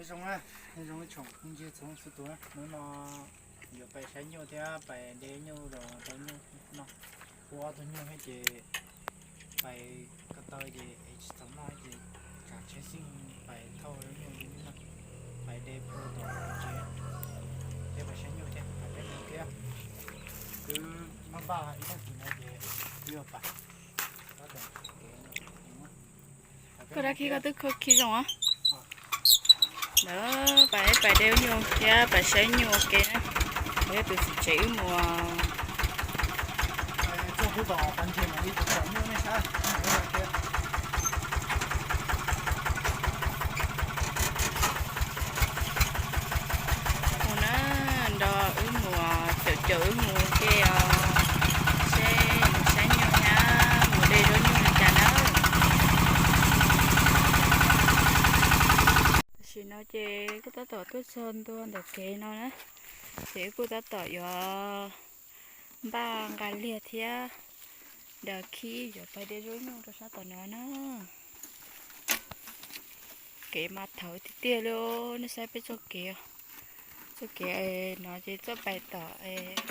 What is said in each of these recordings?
Zoo na, zoo ib tsoom phooj ywg txhua leej txhua tus na, hnub no yuav pais saib nyuj thiab pais de nyuj los rau nyuj noj. Kuv ob tug nyuj thiab ces pais ko taw ces tsis txaus noj ces kav tsij xij pais thauj nyuj li no, pais de pua tom tsev thiab pais saib nyuj thiab pais peb mus thiab. Twb npaj npaj ib tag kis no ces twb yuav pais. Koj dab khib koj twb kho khi zoo os. Lawv pais pais de nyuj thiab pais saib nyuj ua ke na. Thiab tus txiv tsev wb mus. Mus na, nrog wb mus, caum caum wb mus ua ke os. Seb mus saib nyuj thiab mus de zaub nyuj li cas na. Tam sim no ces kuj tab tom tuaj txog ntua ntawm kev no na, ces wb kuj tab tom yuav npaj nqa liag thiab daws khib yuav pais de zaub nyuj rau sab tom no na. Kev mas thawv tiag tiag li, nej saib peb txoj kev, txoj kev no ces txoj pais tom,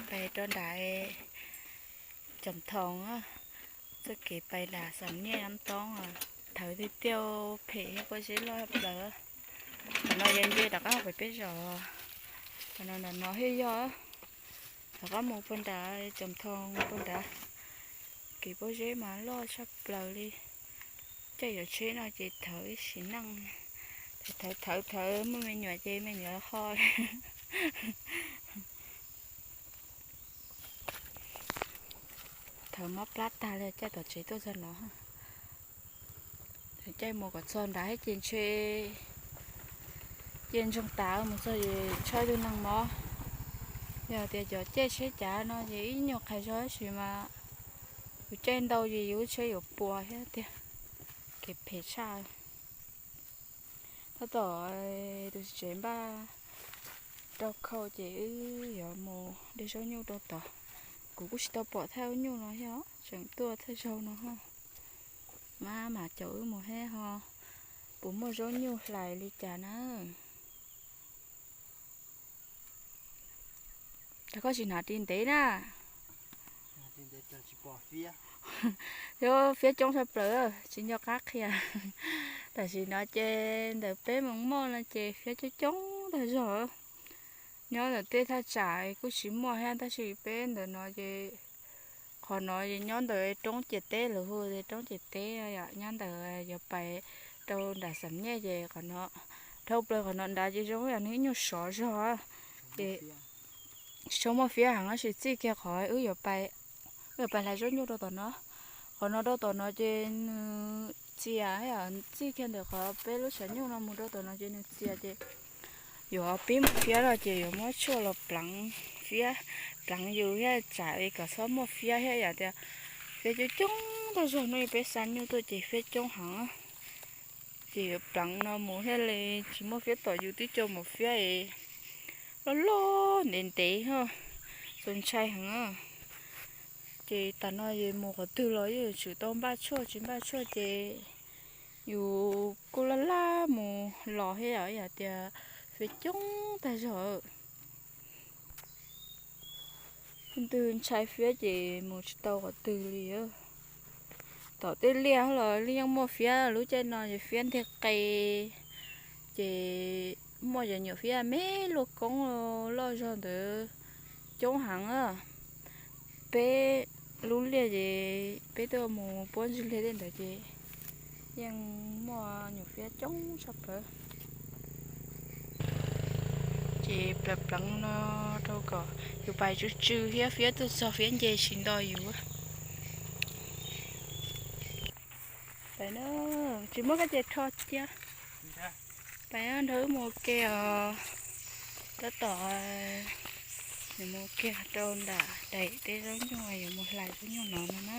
pais rau nram Cam Thoom, txoj kev pais nram Xam Niaj Nab Toob, thawv tiag tiag, phem thiab pob zeb loj plaws. Qhov no yog nce rov qab pem peb zos, qhov no nram no thiaj yog, rov qab mus puag nram Cam Thoom puag nrad. Kev pob zeb mas loj tshaj plaws li. Caij yuav tsheb no ces thawv ib sim neej, thawv thawv thawv muaj me nyuam ces me nyuam ho. Thawv mob plab tag li, caij tom tsev tuaj txog no. Caij mus kom txog nrad thiab ces ntshe ces ntsoog tas mus txog es tshaib tug neeg mob. Yog tias cov caij tsheb cav no ces ib nyuag qhais zog tab sis mas yus caij ntau ces yus lub tsheb yuav puas thiab tiag. Kev phem tshaj. Tab tom tus txiv tsev npaj rau khau ces wb yuav mus de zaub nyuj rau tod. Kuv kuj tsis tau pom thaj zaub nyuj no thiab, tseem tuaj thaj zaug no. Mab mam caum wb mus thiab ho, puas muaj zaub nyuj hlais li cas na. Rau koj tsis hnav ris ntev na. Yuav fiab coob tshaj plaws, tsis nco qab qhia. Tam sim no ces ntawm peb mus moj no ces fiab coob coob tag zog. Nyob ntawm tej thaj tsam kuj tsis muaj thiab tab sis peb ntawm no ces qhov no nyob ntawm roob ciam teb, lawv hu roob ciam teb yom, nyob ntawm yuav pais rau nram Xam Nyej ces qhov no, dhau plaws qhov no nrad ces zoo yam nws ib nyuag sov zog ces tsis tshua muaj fiab heev tab sis txij kiag qhov wb yuav pais, wb yuav pais hlais zaub nyuj rau tom no. Qhov no rau tom no ces nws txias, txij kiag ntawm qhov peb lub tshav nyuj no mus rau tom no ces nws txias ces yuav pib muaj fiab lawm ces yuav muab tshuaj los pleev fiab, pleev yus thiab tsam kom txhob muaj fiab thiab yam tias fiab coob coob tag zog no, peb xa nyuj tuaj ces fiab coob heev. Ces yuav pleev no mus thiaj li tsis muaj fiab tom yus twb coj mus fiab es loj loj ntev ntev, txaus ntshai heev. Ces tas no es mus qhov twg los yeej yuav tsum tau npaj tshuaj, tsis npaj tshuaj ces yus kuj laj laj mus los thiab yam tias fiab coob tag zog. Leej twg ntshai fiab ces mus tsis tau qhov twg li. Tom tej liaj los yeej muaj fiab, lub caij no ces fiab ntiag qe, ces muaj cov nyuam fiab me luaj koob loj zog ntawd coob heev. Peb lub liaj ces peb tuaj mus puab ntswg liaj tej ntawd ces yeej muaj nyuam fiab coob tshaj plaws. Ces pleev pleev no rau kom yus pais tsw tsw thiab fiab tuaj txog fiab nce tsis nto yus. Pais na, tsis muab koj ces rho cia. Pais nrog wb mus ua ke os. Tab tom yuav mus ua ke rau nram daim teb zaub nyuj, yuav mus hlais zaub nyuj no no na.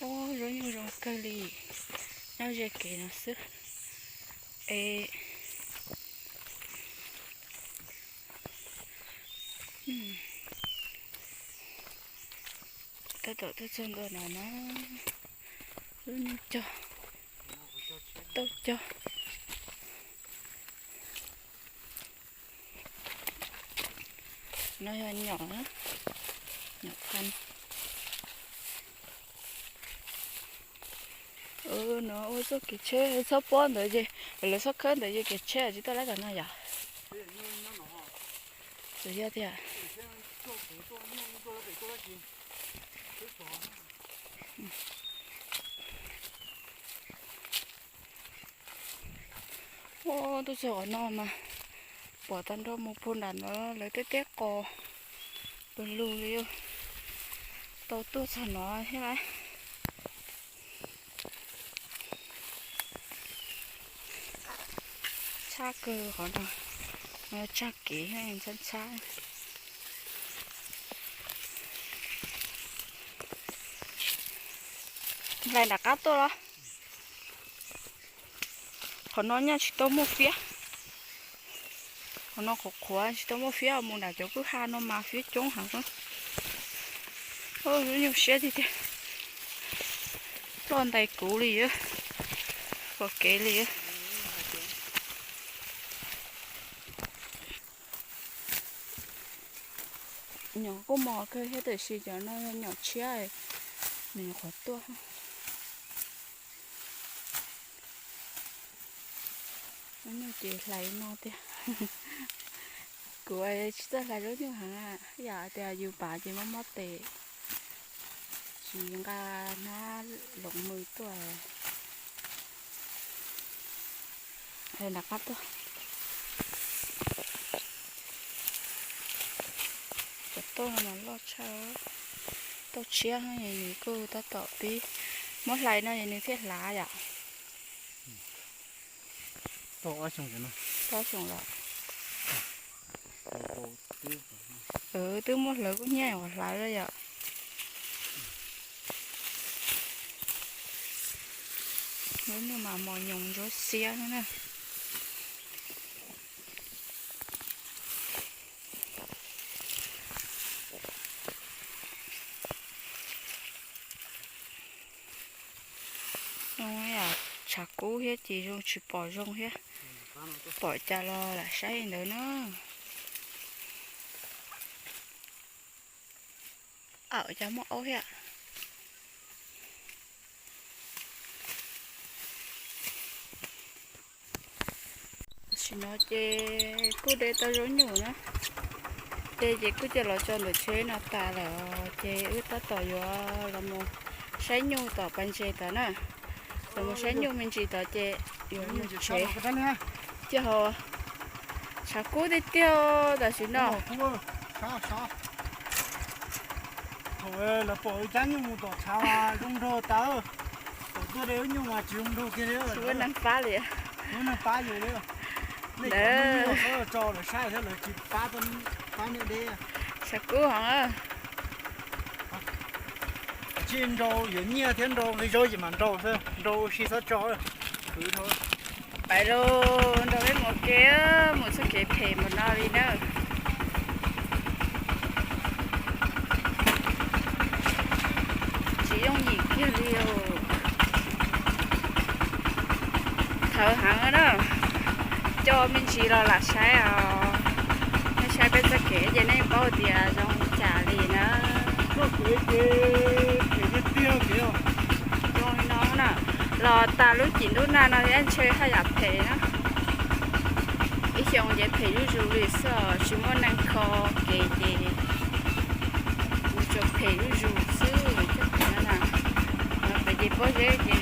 Ob, zaub nyuj zoo kawg li, nyob ze kev no xwb. Es tab tom tuaj txog ntua no na, lub nyuj cog, tauj cog. No yog nyom, nyom pha. No ua txoj kev tsheb txhob pob ntawd ces lawv txhob khawb ntawd ces kev tsheb tsis tuaj laib tom no yom. Txawm yog tiag. Ua tuaj txog qhov no mas pom tag nrho mus puag nram ntawd lawv tej teb qos lug lug li. Tau tuaj txog no thiab lawm. Tshab kawg qhov no, tshab kev ntxhab ntxhab. Hlais nram qab tuaj los? Qhov no nyaj tsis tau muaj fiab. Qhov no qhuav qhuav tsis tau muaj fiab, mus nram cov kwj ha no mas fiab coob heev. Lub nyuj siab tiag tiag. Ploj ntais kuv li, pom kev li. Nyom kuj mos kawg thiab tiam sis cov no yog nyom tshiab, nws nyuam qhuav tuaj. Lub nyuj ces hlais no tiag. Kuv tsis txawj hlais lub nyuj heev, yam tias yus pav ces mob mob tes, tsis nqa hnab loov mws tuaj. Nram qab tuaj. Cov tauj no mas loj tshaj, tauj tshiab, nws kuj tab tom pib, muab hlais no es nws thiaj hlav yom. Tau ob xyoos lawm. Twb muab hlawv kub hnyiab ua hlav lawm yom. Lub nyuj mas mos nyoos ntsuab xiab na. Zoo yam tshav kub thiab ces zoo tsis pom zoo thiab. Pom cas los lam saib ntawd na. Aw, cas muaj aub thiab. Tam sim no ces kuj de tau zaub nyuj na. De ces kuj cia los tso ntawm tsheb no tas lawm ces wb tab tom yuav los mus saib nyuj tom pas ntses tod na. Los mus saib nyuj me ntsis tod ces yuav mus tsev. Cia ho tshav kub tiag tiag tam sim no. Thaum lawv pom wb cab nyuj mus tom tshav mas zoo nraug tas, thaum tuaj de wb nyuj mas tsis zoo nraug kiag li. Tsis muaj neeg pab li. Tsis muaj neeg pab yus li. Nej cov nyuj tso lawv saib thiab lawv tsis pab, pab nej de. Tshav kub heev. Tsis nrau yuav nyiaj thiab nrau nqi zaub ces mam nrau xwb, nrau ua si txhob tso, khwv dhau. Pais lauj, nrog peb mus ua ke, mus txoj kev phem npaum no li na. Tsis yooj yim kiag li os. Thawv heev na, coj me ntsis los lam saib os. Nej saib peb txoj kev ces nej paub tias zoo li cas li na. Zoo li no na, los tas lub cim ntuj nag no thiab ntshe haj yam phem na. Ib xyoos ces phem zuj zus li xwb os, tsis muaj neeg kho kev ces tsuas phem zuj zus xwb. Coj pem no na, pem ces pob zeb ces